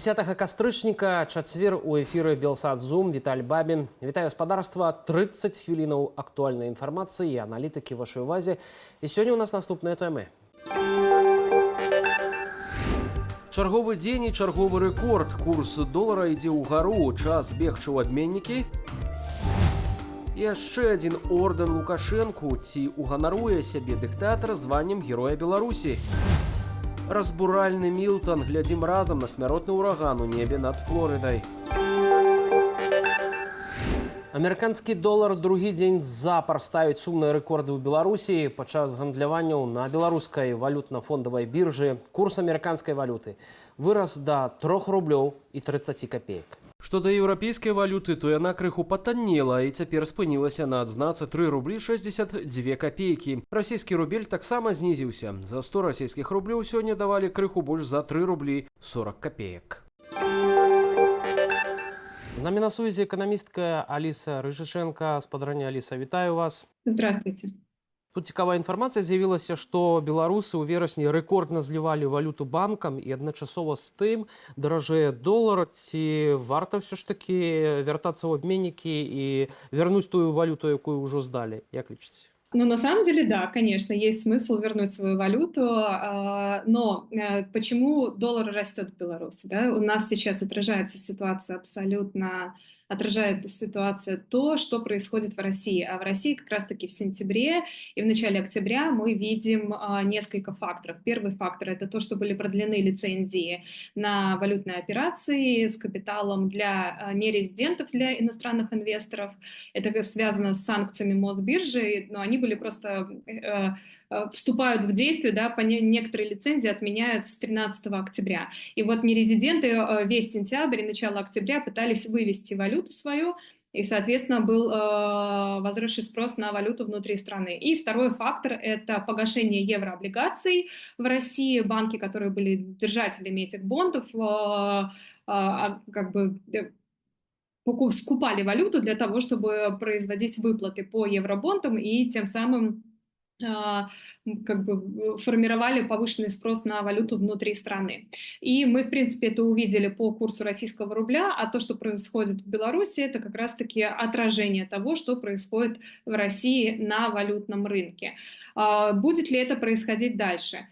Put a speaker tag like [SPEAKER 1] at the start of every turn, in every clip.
[SPEAKER 1] 10 кастрычніка, чацвер, у эфіры Белсат Зум, Віталь Бабін. Вітаю, спадарства. 30 хвілінаў актуальнай інфармацыі і аналітыкі вашай увазе. І сёння у нас наступныя тэмы. Чарговы дзень і чарговы рэкорд. Курс долара ідзе ўгару, час бегчы ў абменнікі. І яшчэ адзін ордэн Лукашэнку. Ці уганаруе сябе дыктатар званнем Героя Беларусі? Разбуральны Мілтан. Глядзім разам на смяротны ураган у небе над Флорыдай. Амерыканскі долар другі дзень запар ставіць сумныя рэкорды ў Беларусі. Падчас гандляванняў на беларускай валютна-фондавай біржы курс амерыканскай валюты вырас да 3 рублёў і 30 копеек. Што да еўрапейскай валюты, то яна крыху патаннела і цяпер спынілася на адзнацы 3 рублі 62 копейкі. Расійскі рубель таксама знізіўся. За 100 расійскіх рублёў сёння давалі крыху больш за 3 рублі 40 копеек. З намі на сувязі эканамістка Аліса Рыжычэнка. Спадарыня Аліса, вітаю вас.
[SPEAKER 2] Здравствуйте.
[SPEAKER 1] Тут цікавая інфармацыя з'явілася, што беларусы ў верасні рэкордна злівалі валюту банкам, і адначасова з тым даражэе долар. Ці варта ўсё ж такі вяртацца ў абменнікі і вярнуць тую валюту, якую ўжо здалі, як лічыце?
[SPEAKER 2] Ну, на самом деле, да, конечно, есть смысл вернуть свою валюту, но почему доллар растет в Беларуси? Да? У нас сейчас отражается ситуация абсолютно, отражает ситуация то, что происходит в России. А в России как раз-таки в сентябре и в начале октября мы видим несколько факторов. Первый фактор – это то, что были продлены лицензии на валютные операции с капиталом для нерезидентов, для иностранных инвесторов. Это связано с санкциями Мосбиржи, но они были просто вступают в действие, да, по некоторые лицензии отменяют с 13 октября. И вот нерезиденты весь сентябрь и начало октября пытались вывести валюту свою, и, соответственно, был возросший спрос на валюту внутри страны. И второй фактор – это погашение еврооблигаций в России. Банки, которые были держателями этих бондов, как бы скупали валюту для того, чтобы производить выплаты по евробондам, и тем самым как бы формировали повышенный спрос на валюту внутри страны. И мы, в принципе, это увидели по курсу российского рубля, а то, что происходит в Беларуси, это как раз-таки отражение того, что происходит в России на валютном рынке. Будет ли это происходить дальше?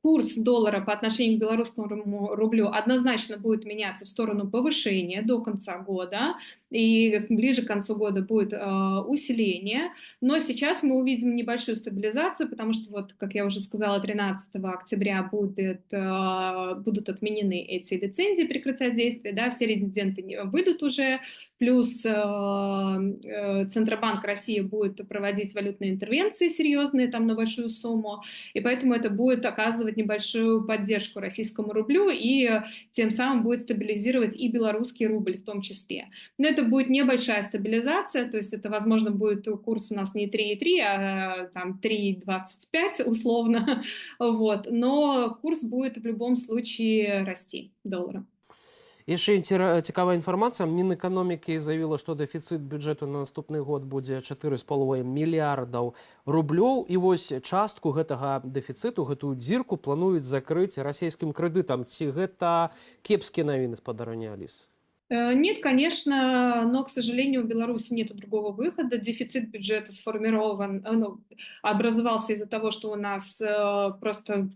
[SPEAKER 2] Курс доллара по отношению к белорусскому рублю однозначно будет меняться в сторону повышения до конца года, и ближе к концу года будет усиление. Но сейчас мы увидим небольшую стабилизацию, потому что, вот, как я уже сказала, 13 октября будут отменены эти лицензии, прекратят действие, да, все резиденты выйдут уже, плюс Центробанк России будет проводить валютные интервенции серьезные там на большую сумму, и поэтому это будет оказывать небольшую поддержку российскому рублю и тем самым будет стабилизировать и белорусский рубль в том числе. Но это будет небольшая стабилизация, то есть это, возможно, будет курс у нас не 3,3, а там 3,25 условно, вот, но курс будет в любом случае расти доллара.
[SPEAKER 1] Яшчэ цікавая інфармацыя. Мінэканомікі заявіла, што дэфіцыт бюджэту на наступны год будзе 4,5 мільярдаў рублёў, і вось частку гэтага дэфіцыту, гэтую дзірку плануюць закрыць расійскім крэдытам. Ці гэта кепскія навіны, спадарыня Аліса?
[SPEAKER 2] Нет, конечно, но, к сожалению, у Беларуси нет другого выхода. Дефицит бюджета сформирован, ну, образовался из-за того, что у нас просто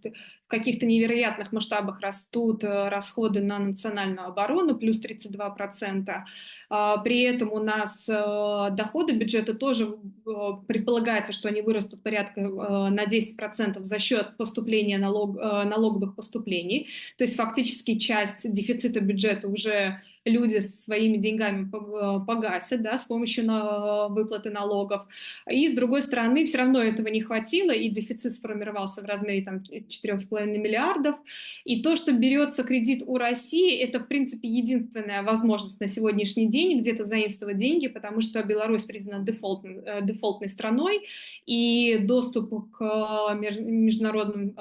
[SPEAKER 2] в каких-то невероятных масштабах растут расходы на национальную оборону, плюс 32%. При этом у нас доходы бюджета тоже предполагается, что они вырастут порядка на 10% за счет поступления налоговых поступлений. То есть фактически часть дефицита бюджета уже люди своими деньгами погасят, да, с помощью выплаты налогов. И, с другой стороны, все равно этого не хватило, и дефицит сформировался в размере там 4,5 миллиардов. И то, что берется кредит у России, это, в принципе, единственная возможность на сегодняшний день где-то заимствовать деньги, потому что Беларусь признана дефолтной страной, и доступ к международным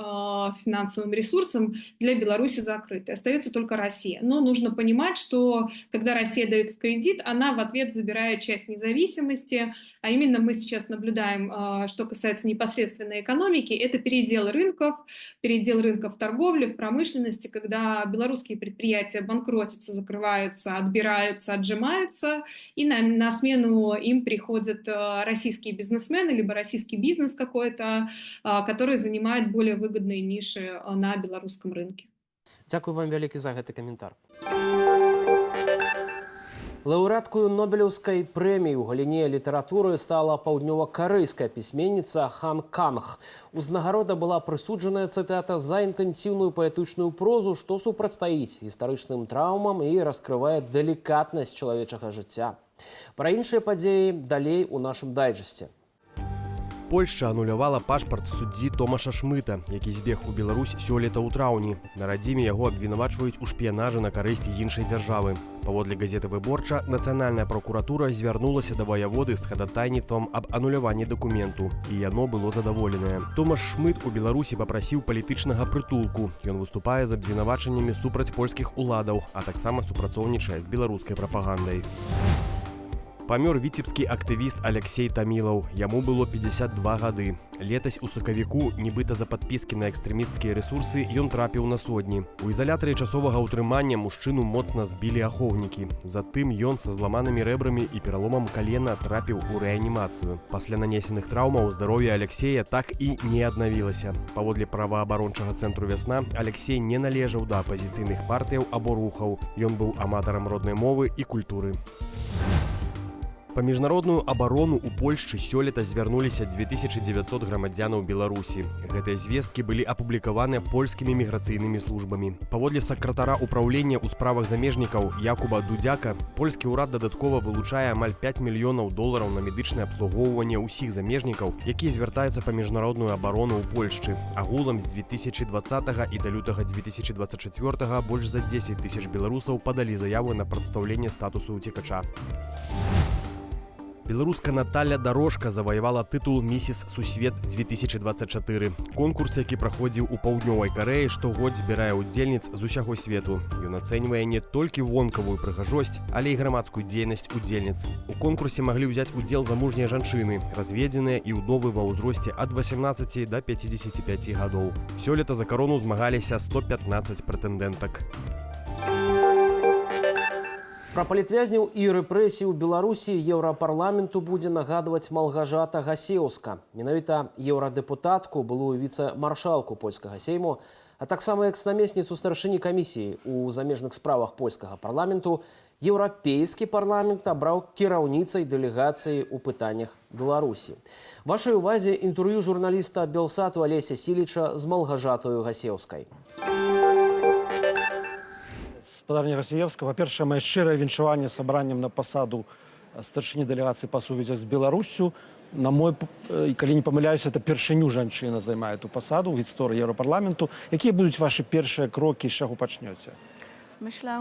[SPEAKER 2] финансовым ресурсам для Беларуси закрыт. Остается только Россия. Но нужно понимать, что что, когда Россия дает в кредит, она в ответ забирает часть независимости, а именно мы сейчас наблюдаем, что касается непосредственно экономики, это передел рынков в торговле, в промышленности, когда белорусские предприятия банкротятся, закрываются, отбираются, отжимаются, и на смену им приходят российские бизнесмены, либо российский бизнес какой-то, который занимает более выгодные ниши на белорусском рынке.
[SPEAKER 1] Дзякуй вам вялікі за гэты каментар. Лаўрэаткаю Нобелеўскай прэміі ў галіне літаратуры стала паўднёва-карэйская пісьменніца Хан Канг. Узнагарода была прысуджаная, цытата, «за інтэнсіўную паэтычную прозу, што супрацьстаіць гістарычным траўмам і раскрывае далікатнасць чалавечага жыцця». Пра іншыя падзеі далей у нашым дайджесце.
[SPEAKER 3] Польшча анулявала пашпарт суддзі Томаша Шмыта, які збег у Беларусь сёлета ў траўні. На радзіме яго абвінавачваюць у шпіянажы на карысць іншай дзяржавы. Паводле газеты «Выборча», нацыянальная пракуратура звярнулася да ваяводы з хадатайніцтвам аб ануляванні дакументу, і яно было задаволенае. Томаш Шмыт у Беларусі папрасіў палітычнага прытулку. Ён выступае з абвінавачаннямі супраць польскіх уладаў, а таксама супрацоўнічае з беларускай прапагандай. Памёр віцебскі актывіст Аляксей Тамілаў. Яму было 52 гады. Летась у сакавіку, нібыта за падпіскі на экстрэмісцкія рэсурсы, ён трапіў на содні. У ізалятары часовага ўтрымання мужчыну моцна збілі ахоўнікі. Затым ён са зламанымі рэбрамі і пераломам калена трапіў у рэанімацыю. Пасля нанесеных траўмаў здароўе Аляксея так і не аднавілася. Паводле праваабарончага цэнтру «Вясна», Аляксей не належаў да апазіцыйных партыяў або рухаў. Ён быў аматарам роднай мовы і культуры. Па міжнародную абарону ў Польшчы сёлета звярнуліся 2900 грамадзянаў Беларусі. Гэтыя звесткі былі апублікаваны польскімі міграцыйнымі службамі. Паводле сакратара ўпраўлення ў справах замежнікаў Якуба Дудзяка, польскі ўрад дадаткова вылучае амаль 5 мільёнаў долараў на медычнае абслугоўванне ўсіх замежнікаў, якія звяртаюцца па міжнародную абарону ў Польшчы. Агулам з 2020 і да лютага 2024 больш за 10 тысяч беларусаў падалі заяву на прадстаўленне статусу ўцекача. Беларуска Наталля Дарожка заваявала тытул «Місіс Сусвет 2024». Конкурс, які праходзіў у Паўднёвай Карэі, штогод збірае удзельніц з усяго свету. Ён ацэньвае не толькі вонкавую прыгажосць, але і грамадскую дзейнасць удзельніц. У конкурсе маглі ўзяць удзел замужнія жанчыны, разведзеныя і ўдовы ва ўзросце ад 18 да 55 гадоў. Сёлета за карону змагаліся 115 прэтэндэнтак.
[SPEAKER 1] Пра палітвязняў і рэпрэсіі ў Беларусі Еўрапарламенту будзе нагадваць Малгажата Гасеўска. Менавіта еўрадэпутатку, былую віцэ-маршалку польскага сейму, а таксама экс-намесніцу старшыні камісіі ў замежных справах польскага парламенту Еўрапейскі парламент абраў кіраўніцай дэлегацыі ў пытаннях Беларусі. Вашай увазе інтэрв'ю журналіста Белсату Алеся Сіліча з Малгажатаю Гасеўскай.
[SPEAKER 4] Спадарыня Гасіеўска, па-першае, мае шчырае віншаванне з абраннем на пасаду старшыні дэлегацыі па сувязях з Беларуссю. На мой, калі не памыляюся, это першыню жанчына займае эту пасаду ў гісторыі Еўрапарламенту. Якія будуць вашы першыя крокі, з чаго пачнёце?
[SPEAKER 5] Myślę,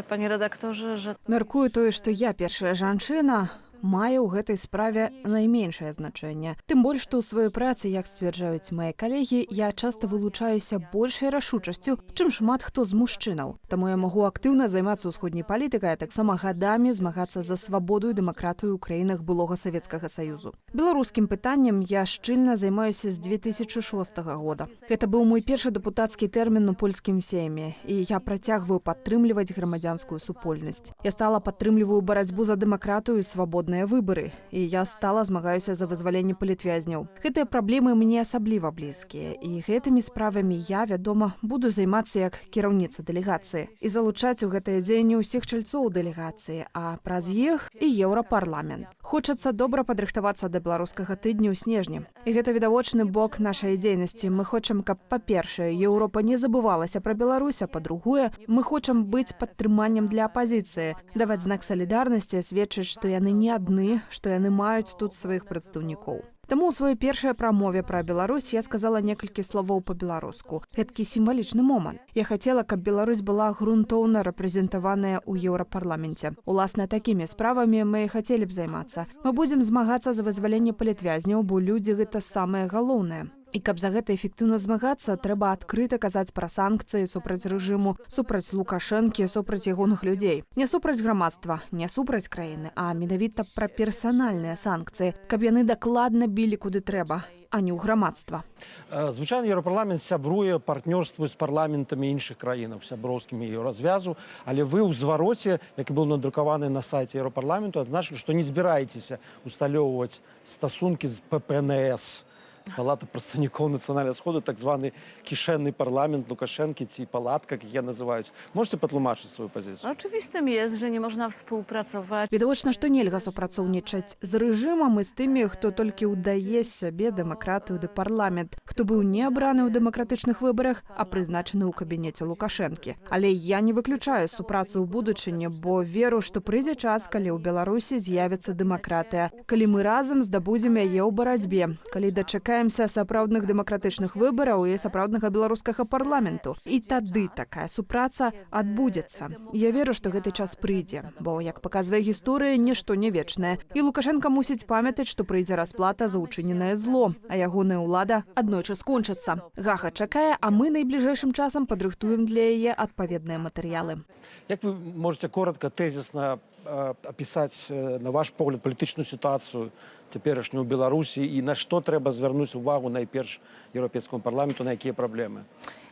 [SPEAKER 5] panie redaktorze, że
[SPEAKER 6] Мяркую, тое, што я першая жанчына, мае ў гэтай справе найменшае значэнне. Тым больш, што ў сваёй працы, як сцвярджаюць мае калегі, я часта вылучаюся большай рашучасцю, чым шмат хто з мужчынаў. Таму я магу актыўна займацца ўсходняй палітыкай, а таксама гадамі змагацца за свабоду і дэмакратыю ў краінах былога Савецкага Саюзу. Беларускім пытаннем я шчыльна займаюся з 2006 года. Гэта быў мой першы дэпутацкі тэрмін у польскім сейме, і я працягваю падтрымліваць грамадзянскую супольнасць. Я стала падтрымліваю барацьбу за дэмакратыю і свабодныя выбары, і я стала змагаюся за вызваленне палітвязняў. Гэтыя праблемы мне асабліва блізкія, і гэтымі справамі я, вядома, буду займацца як кіраўніца дэлегацыі і залучаць у гэтае дзеянне ўсіх чальцоў дэлегацыі, а праз іх і Еўрапарламент. Хочацца добра падрыхтавацца да беларускага тыдня ў снежні. І гэта відавочны бок нашай дзейнасці. Мы хочам, каб, па-першае, Еўропа не забывалася пра Беларусь, а па-другое, мы хочам быць падтрыманнем для апазіцыі, даваць знак салідарнасці, сведчыць, што яны не адны, што яны маюць тут сваіх прадстаўнікоў. Таму ў сваёй першай прамове пра Беларусь я сказала некалькі словоў па-беларуску. Гэткі сімвалічны момант. Я хацела, каб Беларусь была грунтоўна рэпрэзентаваная ў Еўрапарламенце. Уласна, такімі справамі мы і хацелі б займацца. Мы будзем змагацца за вызваленне палітвязняў, бо людзі — гэта самае галоўнае. І каб за гэта эфектыўна змагацца, трэба адкрыта казаць пра санкцыі супраць рэжыму, супраць Лукашэнкі, супраць ягоных людзей. Не супраць грамадства, не супраць краіны, а менавіта пра персанальныя санкцыі, каб яны дакладна білі куды трэба, а не ў грамадства.
[SPEAKER 4] Звычайна Еўрапарламент сябруе, партнёрствуе з парламентамі іншых краінаў, сяброўскімі Еўразвязу, але вы ў звароце, які быў надрукаваны на сайце Еўрапарламенту, адзначылі, што не збіраецеся усталёўваць стасункі з ППНС. Палата прадстаўнікоў нацыянальнага сходу, так званы кішэнны парламент Лукашэнкі ці палатка, як яе называюць. Можете патлумачыць сваю пазіцыю?
[SPEAKER 5] Oczywistym jest, że nie można współpracować
[SPEAKER 6] Відавочна, што нельга супрацоўнічаць з рэжымам і з тымі, хто толькі ўдае з сябе дэмакратыю ды парламент, хто быў не абраны ў дэмакратычных выбарах, а прызначаны ў кабінеце Лукашэнкі. Але я не выключаю супрацу ў будучыні, бо веру, што прыйдзе час, калі ў Беларусі з'явіцца дэмакратыя, калі мы разам здабудзем яе ў барацьбе, калі дачакаемся сапраўдных дэмакратычных выбараў і сапраўднага беларускага парламенту. І тады такая супраца адбудзецца. Я веру, што гэты час прыйдзе, бо, як паказвае гісторыя, нішто не вечнае. І Лукашэнка мусіць памятаць, што прыйдзе расплата за ўчыненае зло, а ягоная ўлада аднойчы скончыцца. Гага чакае, а мы найбліжэйшым часам падрыхтуем для яе адпаведныя матэрыялы.
[SPEAKER 4] Як вы можете коротко, тэзісна апісаць, на ваш погляд, палітычную сітуацыю цяперашнюю ў Беларусі і на што трэба звярнуць увагу найперш Еўрапейскаму парламенту, на якія праблемы?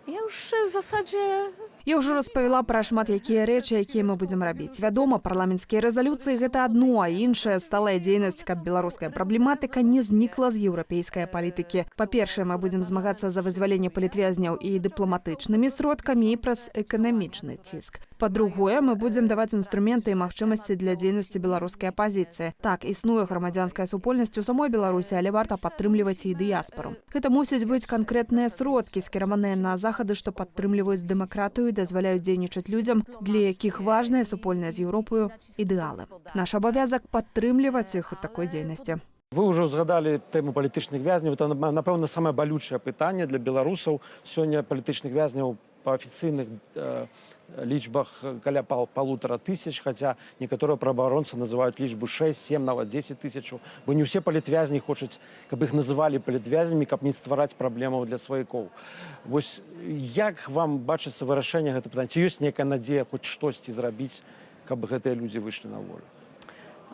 [SPEAKER 5] Ja już w zasadzie
[SPEAKER 6] Я ўжо распавяла пра шмат якія рэчы, якія мы будзем рабіць. Вядома, парламенцкія рэзалюцыі — гэта адно, а іншая — сталая дзейнасць, каб беларуская праблематыка не знікла з еўрапейскай палітыкі. Па-першае, мы будзем змагацца за вызваленне палітвязняў і дыпламатычнымі сродкамі, і праз эканамічны ціск. Па-другое, мы будзем даваць інструменты і магчымасці для дзейнасці беларускай апазіцыі. Так, існуе грамадзянская супольнасць у самой Беларусі, але варта падтрымліваць і дыяспару. Гэта мусяць быць канкрэтныя сродкі, скіраваныя на захады, што падтрымліваюць дэмакратыю і дазваляюць дзейнічаць людзям, для якіх важныя супольныя з Еўропаю ідэалы. Наш абавязак — падтрымліваць іх у такой дзейнасці.
[SPEAKER 4] Вы ўжо ўзгадалі тэму палітычных вязняў. Это, напэўна, самае балючае пытанне для беларусаў. Сёння палітычных вязняў па афіцыйных лічбах каля 1,5 тысяч, хаця некаторыя праваабаронцы называюць лічбу 6, 7, нават 10 тысячаў, бо не ўсе палітвязні хочуць, каб іх называлі палітвязнямі, каб не ствараць праблемаў для сваякоў. Вось як вам бачыцца вырашэнне гэта пытання? Ці ёсць нейкая надзея хоць штосьці зрабіць, каб гэтыя людзі выйшлі на волю?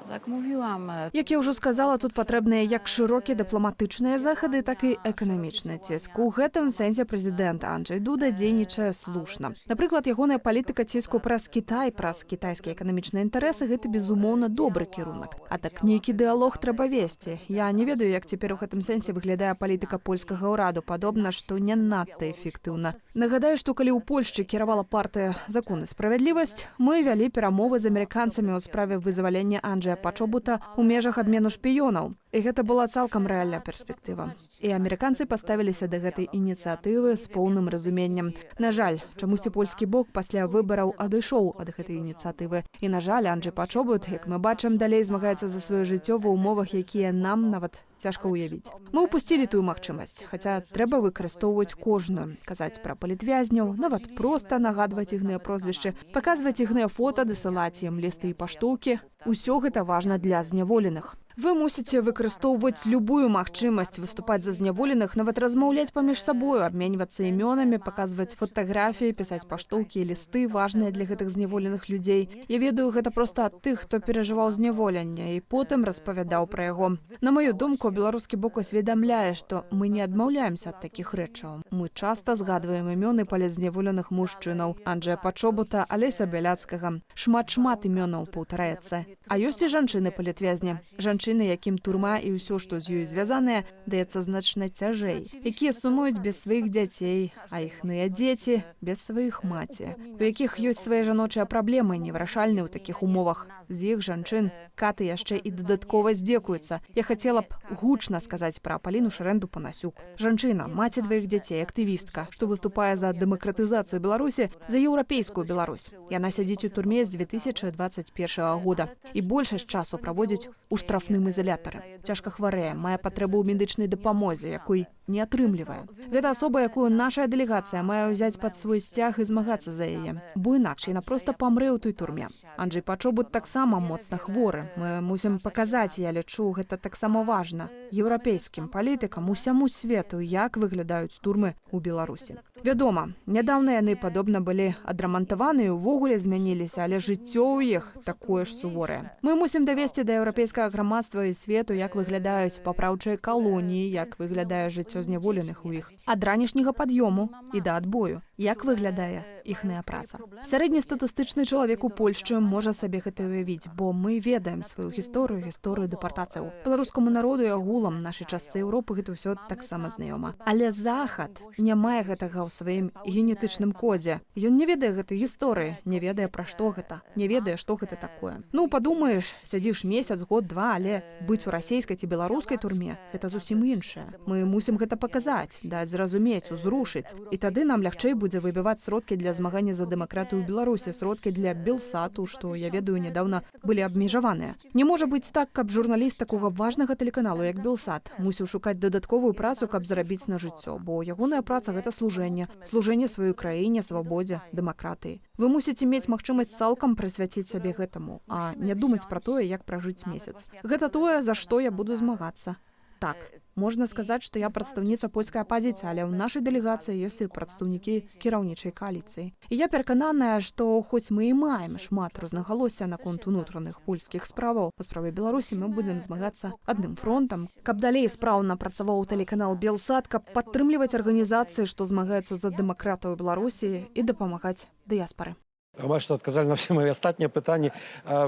[SPEAKER 5] No tak mówiłam.
[SPEAKER 6] Як я ўжо сказала, тут патрэбныя як шырокія дыпламатычныя захады, так і эканамічны ціск. У гэтым сэнсе прэзідэнт Анджэй Дуда дзейнічае слушна. Напрыклад, ягоная палітыка ціску праз Кітай, праз кітайскія эканамічныя інтарэсы — гэта, безумоўна, добры кірунак. А так нейкі дыалог трэба весці. Я не ведаю, як цяпер у гэтым сэнсе выглядае палітыка польскага ўраду, падобна, што не надта эфектыўна. Нагадаю, што калі ў Польшчы кіравала партыя «Закон і справядлівасць», мы вялі перамовы з амерыканцамі ў справе вызвалення Анджея Пачобута ў межах абмену шпіёнаў. І гэта была цалкам рэальная перспектыва. І амерыканцы паставіліся да гэтай ініцыятывы з поўным разуменнем. На жаль, чамусьці польскі бок пасля выбараў адышоў ад гэтай ініцыятывы. І, на жаль, Анджей Пачобут, як мы бачым, далей змагаецца за сваё жыццё ва ўмовах, якія нам нават цяжка ўявіць. Мы упусцілі тую магчымасць, хаця трэба выкарыстоўваць кожную, казаць пра палітвязняў, нават проста нагадваць іхныя прозвішчы, паказваць іхныя фота, дасылаць ім лісты і паштоўкі. Усё гэта важна для зняволеных. Вы мусіце выкарыстоўваць любую магчымасць выступаць за зняволеных, нават размаўляць паміж сабою, абменьвацца імёнамі, паказваць фотаграфіі, пісаць паштоўкі і лісты, важныя для гэтых зняволеных людзей. Я ведаю гэта проста ад тых, хто перажываў зняволенне і потым распавядаў пра яго. На маю думку, беларускі бок усведамляе, што мы не адмаўляемся ад такіх рэчаў. Мы часта згадваем імёны палітзняволеных мужчынаў: Анджея Пачобута, Алеся Бяляцкага. Шмат-шмат імёнаў паўтараецца. А ёсць і жанчыны-палітвязні. Жанчыны, якім турма і ўсё, што з ёй звязанае, даецца значна цяжэй, якія сумуюць без сваіх дзяцей, а іхныя дзеці без сваіх маці, у якіх ёсць свае жаночыя праблемы, невырашальныя ў такіх умовах. З іх, жанчын, каты яшчэ і дадаткова здзекуюцца. Я хацела б гучна сказаць пра Паліну Шарэнду Панасюк. Жанчына, маці дваіх дзяцей, актывістка, што выступае за дэмакратызацыю Беларусі, за еўрапейскую Беларусь. Яна сядзіць у турме з 2021 года і большасць часу праводзіць у штрафным ізалятары. Цяжка хварэе, мае патрэбу ў медычнай дапамозе, якой не атрымлівае. Гэта асоба, якую нашая дэлегацыя мае ўзяць пад свой сцяг і змагацца за яе. Бо інакш яна проста памрэ ў той турме. Анджей Пачобут таксама моцна хворы. Мы мусім паказаць, я лічу, гэта таксама важна, еўрапейскім палітыкам, усяму свету, як выглядаюць турмы ў Беларусі. Вядома, нядаўна яны, падобна, былі адрамантаваны і ўвогуле змяніліся, але жыццё ў іх такое ж суворае. Мы мусім давесці да еўрапейскага грамадства і свету, як выглядаюць папраўчыя калоніі, як выглядае жыццё зняволеных у іх. Ад ранішняга пад'ёму і да адбою, як выглядае іхная праца. Сярэднестатыстычны чалавек у Польшчы можа сабе гэта ўявіць, бо мы ведаем сваю гісторыю, гісторыю дэпартацыяў. Беларускаму народу і агулам нашай частцы Еўропы гэта ўсё таксама знаёма. Але Захад не мае гэтага ў сваім генетычным кодзе. Ён не ведае гэтай гісторыі, не ведае, пра што гэта, не ведае, што гэта такое. Ну, падумаеш, сядзіш месяц, год, два, але быць у расійскай ці беларускай турме — гэта зусім іншае. Мы мусім гэта паказаць, даць зразумець, узрушыць. І тады нам лягчэй будзе выбіваць сродкі для змагання за дэмакратыю ў Беларусі, сродкі для Белсату, што, я ведаю, нядаўна былі абмежаваныя. Не можа быць так, каб журналіст такога важнага тэлеканалу, як Белсат, мусіў шукаць дадатковую працу, каб зарабіць на жыццё, бо ягоная праца — гэта служэнне, служэнне сваёй краіне, свабодзе, дэмакратыі. Вы мусіце мець магчымасць цалкам прысвяціць сябе гэтаму, а не думаць пра тое, як пражыць месяц. Гэта тое, за што я буду змагацца. Так, можна сказаць, што я прадстаўніца польскай апазіцыі, але ў нашай дэлегацыі ёсць і прадстаўнікі кіраўнічай кааліцыі. І я перакананая, што хоць мы і маем шмат рознагалосся наконт унутраных польскіх справаў, у справе Беларусі мы будзем змагацца адным фронтам, каб далей спраўна працаваў тэлеканал Белсат, каб падтрымліваць арганізацыі, што змагаюцца за дэмакратыю ў Беларусі, і дапамагаць дыяспары.
[SPEAKER 4] Амаль што адказалі на все мои астатнія пытанні.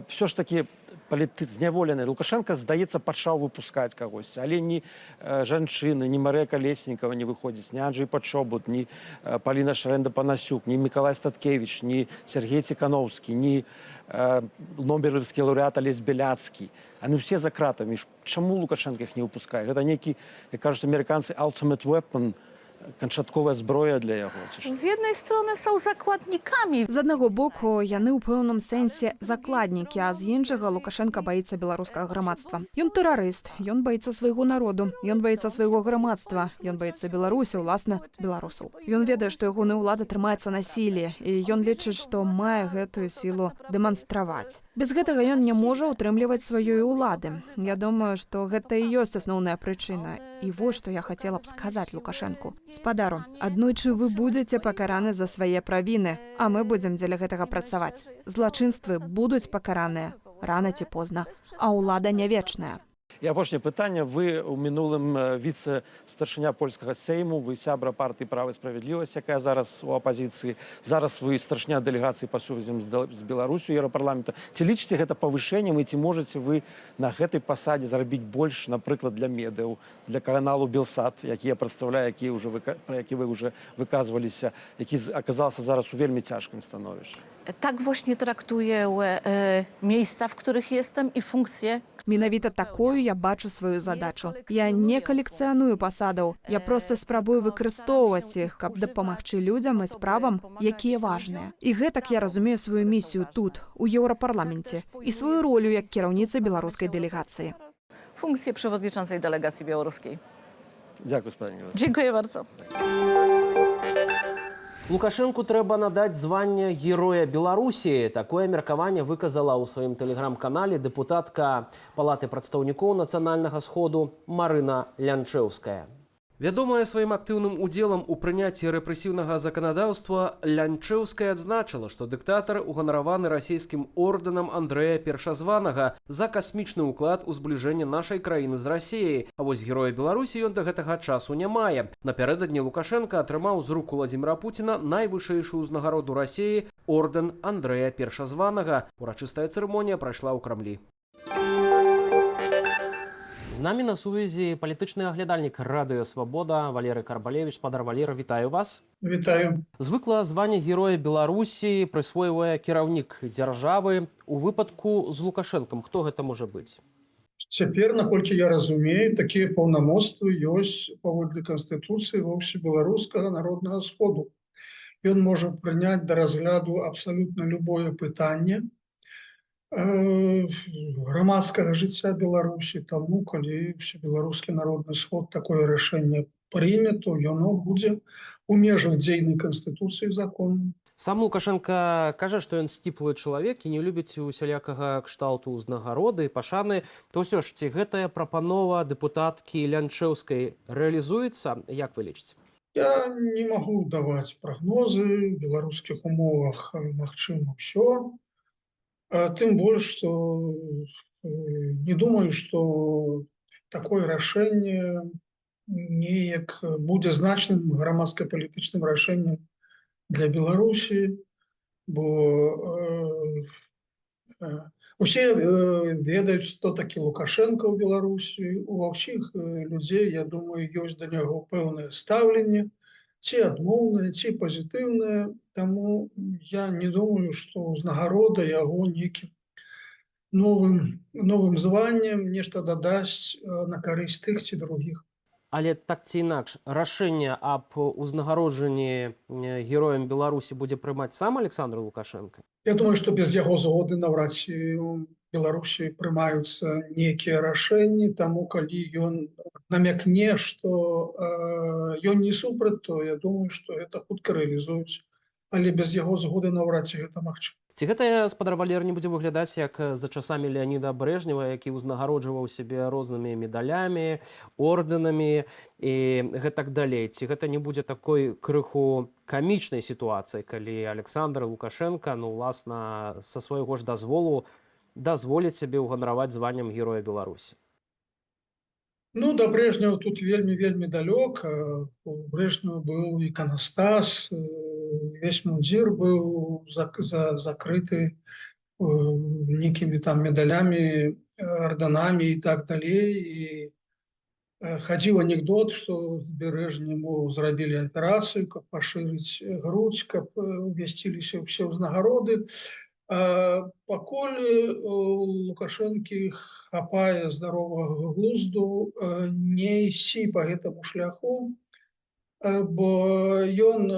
[SPEAKER 4] Все ж таки зняволены Лукашенко, здаецца, пачаў выпускаць кагосьці, але ні жанчыны, ні Марыя Калеснікава не выходзіць, ні Анджей Пачобут, ні Паліна Шарэнда Панасюк, ні Мікалай Статкевіч, ні Сяргей Ціханоўскі, ні нобелеўскі лаўрэат Алесь Бяляцкі. Они ўсе за кратамі. Чаму Лукашенко іх не выпускае? Гэта нейкі, як кажуць амерыканцы, ultimate weapon, канчатковая зброя для яго, ці што?
[SPEAKER 5] Z jednej strony są zakładnikami.
[SPEAKER 6] З аднаго боку, яны ў пэўным сэнсе закладнікі, а з іншага, Лукашэнка баіцца беларускага грамадства. Ён тэрарыст, ён баіцца свайго народу, ён баіцца свайго грамадства, ён баіцца Беларусі, уласна, беларусаў. Ён ведае, што ягоная ўлада трымаецца на сіле, і ён лічыць, што мае гэтую сілу дэманстраваць. Без гэтага ён не можа ўтрымліваць сваёй улады. Я думаю, што гэта і ёсць асноўная прычына. І вось што я хацела б сказаць Лукашэнку. Спадару, аднойчы вы будзеце пакараны за свае правіны, а мы будзем дзеля гэтага працаваць. Злачынствы будуць пакараныя рана ці позна, а ўлада не вечная.
[SPEAKER 4] І апошняе пытанне: вы ў мінулым віцэ-старшыня польскага сейму, вы сябра партыі «Права і справядлівасць», якая зараз у апазіцыі. Зараз вы старшыня дэлегацыі па сувязям з Беларусю Еўрапарламента. Ці лічыце гэта павышэннем і ці можаце вы на гэтай пасадзе зарабіць больш, напрыклад, для медыяў, для каналу Белсат, які я прадстаўляю, які ўжо пра які вы уже выказваліся, які аказаўся зараз у вельмі цяжкім становішчы?
[SPEAKER 5] Tak właśnie traktuję miejsca, w których jestem, i funkcje.
[SPEAKER 6] Менавіта такою я бачу сваю задачу. Я не калекцыяную пасадаў. Я проста спрабую выкарыстоўваць іх, каб дапамагчы людзям і справам, якія важныя. І гэтак я разумею сваю місію тут, у Еўрапарламенце, і сваю ролю як кіраўніцы беларускай дэлегацыі.
[SPEAKER 5] Funkcję przewodniczącej delegacji białoruskiej.
[SPEAKER 4] Дзякуй, спадарыня.
[SPEAKER 5] Dziękuję bardzo.
[SPEAKER 1] Лукашэнку трэба надаць званне Героя Беларусі. Такое меркаванне выказала ў сваім тэлеграм-канале дэпутатка Палаты прадстаўнікоў Нацыянальнага сходу Марына Лянчэўская. Вядомая сваім актыўным удзелам у прыняцці рэпрэсіўнага заканадаўства, Лянчэўская адзначыла, што дыктатар уганараваны расійскім ордэнам Андрэя Першазванага за касмічны ўклад у збліжэнне нашай краіны з Расіяй. А вось Героя Беларусі ён да гэтага часу не мае. Напярэдадні Лукашэнка атрымаў з рук Уладзіміра Пуціна найвышэйшую ўзнагароду Расіі — ордэн Андрэя Першазванага. Урачыстая цырымонія прайшла ў Крамлі. З намі на сувязі палітычны аглядальнік Радыё Свабода Валерый Карбалевіч. Спадар Валера, вітаю вас.
[SPEAKER 7] Вітаю.
[SPEAKER 1] Звыкла званне Героя Беларусі прысвойвае кіраўнік дзяржавы. У выпадку з Лукашэнкам хто гэта можа быць?
[SPEAKER 7] Цяпер, наколькі я разумею, такія паўнамоцтвы ёсць паводле канстытуцыі ва Ўсебеларускага народнага сходу. Ён можа прыняць да разгляду абсалютна любое пытанне грамадскага жыцця Беларусі, таму калі Усебеларускі народны сход такое рашэнне прыме, то яно будзе у межах дзейнай канстытуцыі законным.
[SPEAKER 1] Сам Лукашэнка кажа, што ён сціплы чалавек і не любіць усялякага кшталту ўзнагароды, пашаны. То ўсё ж, ці гэтая прапанова дэпутаткі Лянчэўскай рэалізуецца, як вы лічыце?
[SPEAKER 7] Я не магу даваць прагнозы, в беларускіх умовах магчыма ўсё. Тым больш, што не думаю, што такое рашэнне неяк будзе значным грамадска-палітычным рашэннем для Беларусі, бо усе ведаюць, хто такі Лукашэнка ў Беларусі. Ува ўсіх людзей, я думаю, ёсць да няго пэўнае стаўленне, ці адмоўнае, ці пазітыўнае. Таму я не думаю, што ўзнагарода яго нейкім новым званнем нешта дадасць на карысць тых ці другіх.
[SPEAKER 1] Але так ці інакш, рашэнне аб узнагароджанні героем Беларусі будзе прымаць сам Аляксандр Лукашэнка?
[SPEAKER 7] Я думаю, што без яго згоды наўрад ці у Беларусі прымаюцца нейкія рашэнні, таму калі ён намякне, што ён не супраць, то я думаю, што гэта хутка рэалізуюць. Але без яго згоды наўрад ці гэта магчыма.
[SPEAKER 1] Ці гэта, спадар Валер, не будзе выглядаць як за часамі Леаніда Брэжнева, які ўзнагароджваў сябе рознымі медалямі, ордэнамі і гэтак далей? Ці гэта не будзе такой крыху камічнай сітуацыяй, калі Аляксандр Лукашэнка, ну, уласна, са свайго ж дазволу дазволіць сябе ўганараваць званнем Героя Беларусі?
[SPEAKER 7] Ну, да Брэжнева тут вельмі, вельмі далёка. У Брэжнева быў іканастас, весь мундзір быў закрыты нейкімі там медалямі, ордэнамі і так далей. І хадзіў анекдот, што Брэжневу зрабілі аперацыю, каб пашырыць грудзь, каб умясціліся ўсе ўзнагароды. Пакуль у Лукашэнкі хапае здаровага глузду не ісці па гэтаму шляху, бо ён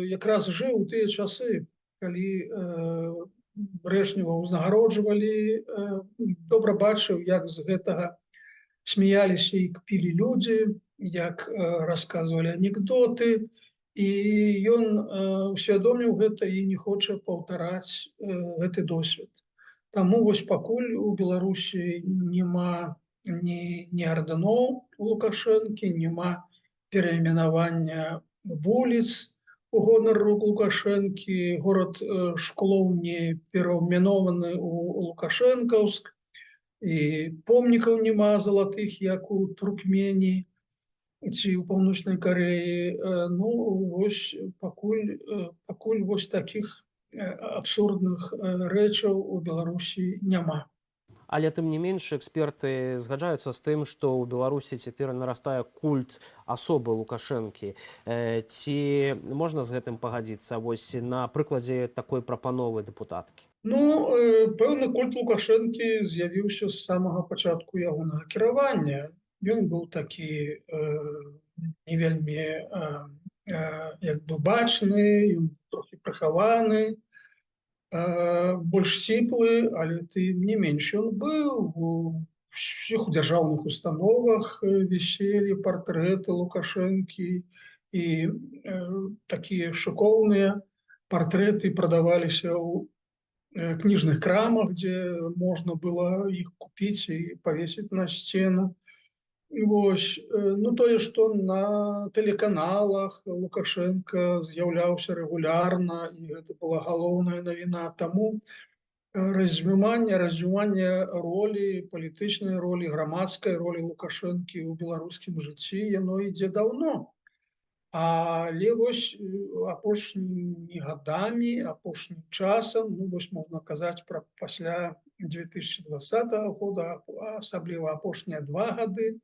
[SPEAKER 7] якраз жыў у тыя часы, калі Брэжнева ўзнагароджвалі, добра бачыў, як з гэтага смяяліся і кпілі людзі, як расказвалі анекдоты, і ён усвядоміў гэта і не хоча паўтараць гэты досвед. Таму вось пакуль у Беларусі няма ні ардэноў Лукашэнкі, няма перайменавання вуліц у гонар Лукашэнкі, горад Шклоў не перайменаваны ў Лукашэнкаўск, і помнікаў няма залатых, як у Туркменіі ці ў Паўночнай Карэі. Ну, вось пакуль вось такіх абсурдных рэчаў у Беларусі няма.
[SPEAKER 1] Але тым не менш эксперты згаджаюцца з тым, што ў Беларусі цяпер нарастае культ асобы Лукашэнкі. Ці можна з гэтым пагадзіцца вось на прыкладзе такой прапановы дэпутаткі?
[SPEAKER 7] Ну, пэўны культ Лукашэнкі з'явіўся з самага пачатку ягонага кіравання. Ён быў такі не вельмі як бы бачны, ён трохі прыхаваны, больш сціплы, але тым не менш ён быў. У ўсіх дзяржаўных установах віселі партрэты Лукашэнкі, і такія шыкоўныя партрэты прадаваліся ў кніжных крамах, дзе можна было іх купіць і павесіць на сцену. Вось, ну, тое, што на тэлеканалах Лукашэнка з'яўляўся рэгулярна, і гэта была галоўная навіна. Таму развіванне ролі, палітычнай ролі, грамадскай ролі Лукашэнкі ў беларускім жыцці, яно ідзе даўно. Але вось апошнімі гадамі, апошнім часам, ну, вось можна казаць пра пасля 2020 года, асабліва апошнія 2 гады,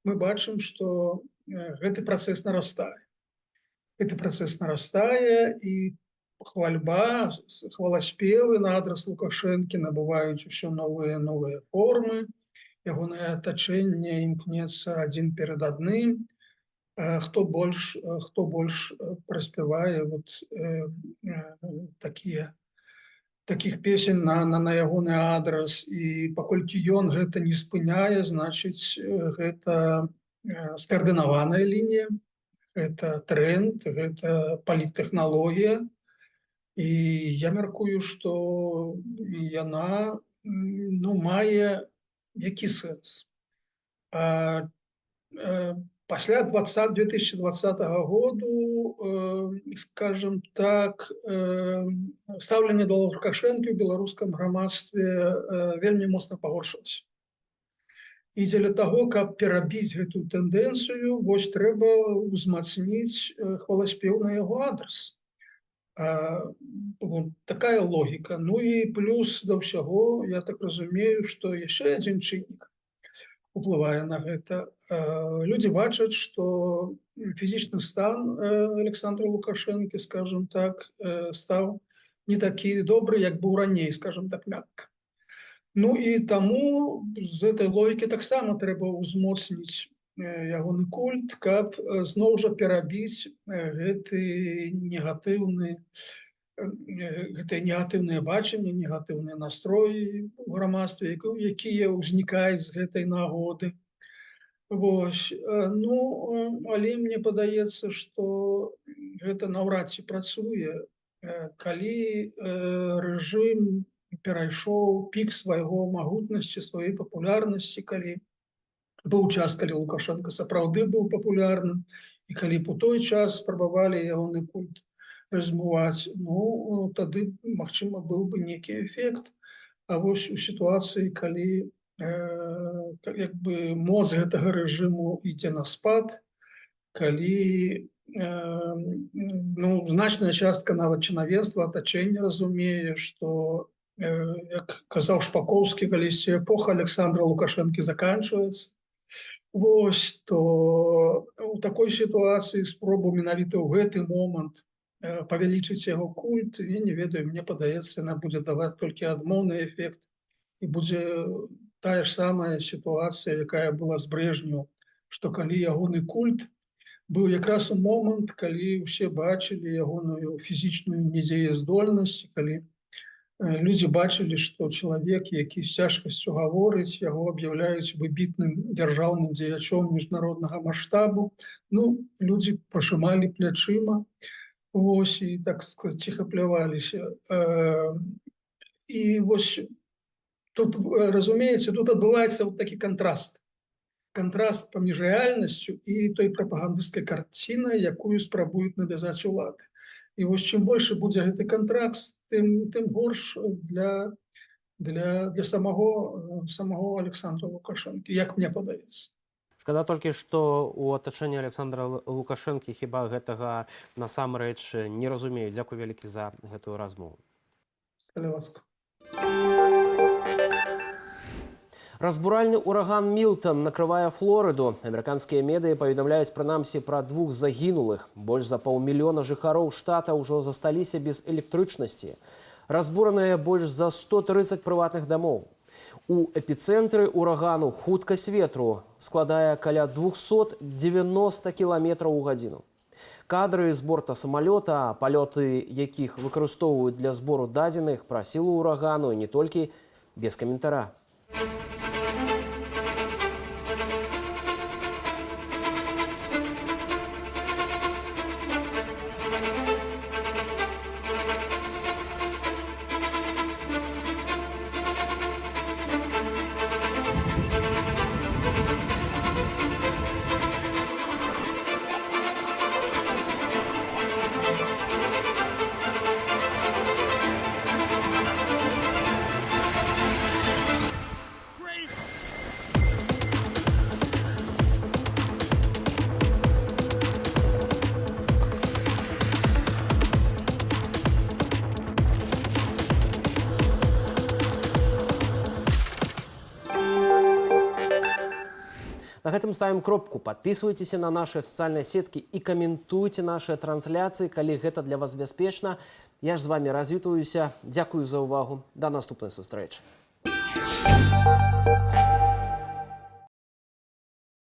[SPEAKER 7] мы бачым, што гэты працэс нарастае. Гэты працэс нарастае, і хвальба, хваласпевы на адрас Лукашэнкі набываюць усё новыя, новыя формы. Ягонае атачэнне імкнецца адзін перад адным, хто больш праспявае вот такіх песень на ягоны адрас. І паколькі ён гэта не спыняе, значыць, гэта скаардынаваная лінія, гэта тренд, гэта паліттэхналогія. І я мяркую, што яна, ну, мае які сэнс. Пасля 2020 году, скажем так, стаўленне да Лукашэнкі ў беларускам грамадстве вельмі моцна пагоршылася. І дзеля таго, каб перабіць гэтую тэндэнцыю, вось трэба ўзмацніць хваласпеў на яго адрас. Вот такая логіка. Ну і плюс да ўсяго, я так разумею, што яшчэ адзін чыннік уплывае на гэта. Людзі бачаць, што фізічны стан Александра Лукашэнкі, скажем так, стаў не такі добры, як быў раней, скажем так мякка. Ну і таму з гэтай логікі таксама трэба ўзмоцніць ягоны культ, каб зноў жа перабіць гэты негатыўны гэтае негатыўнае бачанне, негатыўныя настроі ў грамадстве, якія ўзнікаюць з гэтай нагоды. Вось. Ну, але мне падаецца, што гэта наўрад ці працуе. Калі рэжым перайшоў пік свайго магутнасці, сваёй папулярнасці, калі быў час, калі Лукашэнка сапраўды быў папулярным, і калі б у той час спрабавалі ягоны культ размываць, ну, тады, магчыма, быў бы нейкі эфект. А вось у сітуацыі, калі як бы моц гэтага рэжыму ідзе на спад, калі ну, значная частка нават чынавенства, атачэння разумее, што, як казаў Шпакоўскі калісьці, эпоха Александра Лукашэнкі заканчваецца, вось, то у такой сітуацыі спробу менавіта ў гэты момант павялічыць яго культ, я не ведаю, мне падаецца, яна будзе даваць толькі адмоўны эфект, і будзе тая ж самая сітуацыя, якая была з Брэжневым, што калі ягоны культ быў якраз у момант, калі ўсе бачылі ягоную фізічную недзеяздольнасць, калі людзі бачылі, што чалавек, які з цяжкасцю гаворыць, яго аб'яўляюць выбітным дзяржаўным дзеячом міжнароднага маштабу. Ну, людзі пажымалі плячыма, вось, і, так сказать, ціха пляваліся. І вось тут, разумееце, тут адбываецца вот такі кантраст. Кантраст паміж рэальнасцю і той прапагандысцкай карцінай, якую спрабуюць навязаць улады. І вось чым больше будзе гэты кантраст, тым горш для самого Александра Лукашэнкі, як мне падаецца.
[SPEAKER 1] Шкада толькі, што ў атачэнні Александра Лукашэнкі хіба гэтага насамрэч не разумеюць. Дзякуй вялікі за гэтую размову.
[SPEAKER 7] Калі ласка.
[SPEAKER 1] Разбуральны ураган Мілтон накрывае Флорыду. Амерыканскія медыі паведамляюць прынамсі пра двух загінулых. Больш за паўмільёна жыхароў штата ўжо засталіся без электрычнасці. Разбураныя больш за 130 прыватных дамоў. У эпіцэнтры урагану хуткасць ветру складае каля 290 кіламетраў у гадзіну. Кадры з борта самалёта, палёты якіх выкарыстоўваюць для збору дадзеных пра сілу урагану, і не толькі, без каментара. На гэтым ставім кропку. Падпісвайцеся на нашы сацыяльныя сеткі і каментуйце нашыя трансляцыі, калі гэта для вас бяспечна. Я ж з вамі развітваюся. Дзякую за ўвагу. Да наступнай сустрэчы.